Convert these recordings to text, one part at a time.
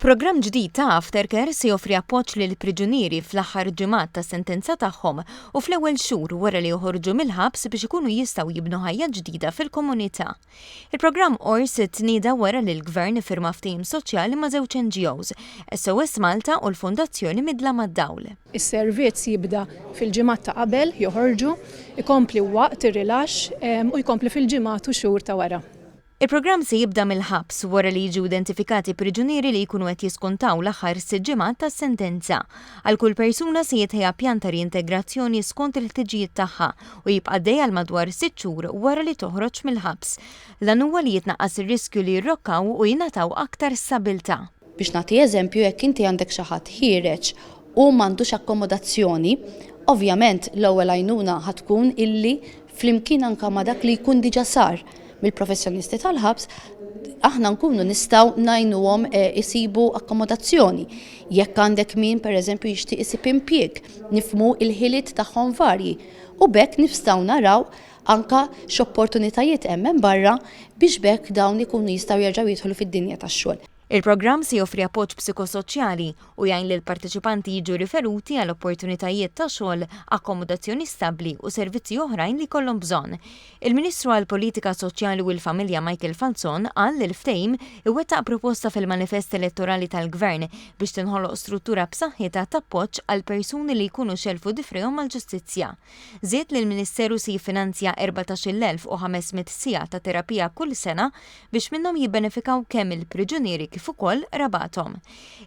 Programm ġdid ta' aftercare se joffri appoġġ lill-priġunieri fl-aħħar ġimgħat tas-sentenza tagħhom u fl-ewwel xhur wara li joħorġu mill-ħabs biex ikunu jistgħu jibnu ħajja ġdida fil-komunità. Il-programm ORS tnieda wara li l-Gvern iffirma ftehim soċjali ma' żewġ NGOs, SOS Malta u l-Fondazzjoni Midla mad-Dawl. Is-servizz jibda fil-ġimgħat ta' qabel joħorġu, ikompli waqt ir-rilaxx u jkompli fil-ġimgħat u xhur ta' wara. Il-programm se jibda mill-ħabs wara li jiġu identifikati priġunieri li jkunu qed jiskontaw l-aħħar sitt ġimgħat tas-sentenza. Għal kull persuna se jitħejja pjan ta' riintegrazzjoni skont il-ħtiġijiet tagħha u jibqa' għaddej għal madwar sitt xhur wara li toħroġ mill-ħabs. L-għan huwa li jitnaqqas ir-riskju li jirrokkaw u jingħataw aktar stabilità. Biex nagħti eżempju, jekk inti għandek xi ħadd ħiereġ u m'għandux akkomodazzjoni, ovvjament l-ewwel għajnuna ħa tkun illi flimkien anke ma' dak li jkun diġà sar mill-professjonisti tal-ħabs, aħna nkunu nistgħu ngħinuhom isibu akkomodazzjoni. Jekk għandek min pereżempju jixtieq isib impjieg, nifhmu l-ħiliet tagħhom varji u b'hekk nistgħu naraw anke x'opportunitajiet hemm hemm barra biex b'hekk dawn ikunu jistgħu jerġgħu jidħlu fid-dinja tax-xogħol. Il-programm se joffri appoġġ psikosoċjali u jgħin lill-parteċipanti jiġu riferuti għal opportunitajiet ta' xogħol, akkomodazzjoni stabbli u servizzi oħrajn li jkollhom bżonn. Il-Ministru għall-Politika Soċjali u l-Familja Michael Falzon qal li l-ftehim iwettaq proposta fil-manifest elettorali tal-Gvern biex tinħoloq struttura b'saħħitha t'appoġġ għal persuni li jkunu xellfu difrejhom mal-ġustizzja. Żied li l-Ministeru se jiffinanzja 14,500 siegħa ta' terapija kull sena biex minnhom jibbenefikaw kemm il-priġunieri kif ukoll qrabathom.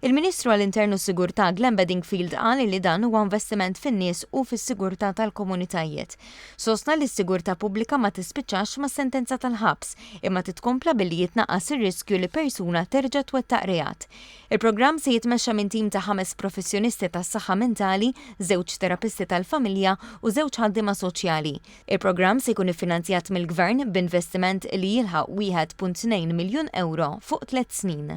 Il-Ministru għall-Intern u s-Sigurtà Glenn Bedingfield qal li dan huwa investiment fin-nies u fis-sigurtà tal-komunitajiet. Sostna li s-sigurtà pubblika ma tispiċċax mas-sentenza tal-ħabs, imma titkompla billi jitnaqqas ir-riskju li persuna terġa' twettaq reat. Il-programm se jitmexxa minn tim ta' ħames professjonisti tas-saħħa mentali, żewġ terapisti tal-familja u żewġ ħaddiema soċjali. Il-programm se jkun iffinanzjat mill-Gvern b'investiment li jilħaq 1.2 miljun ewro fuq tlett snin.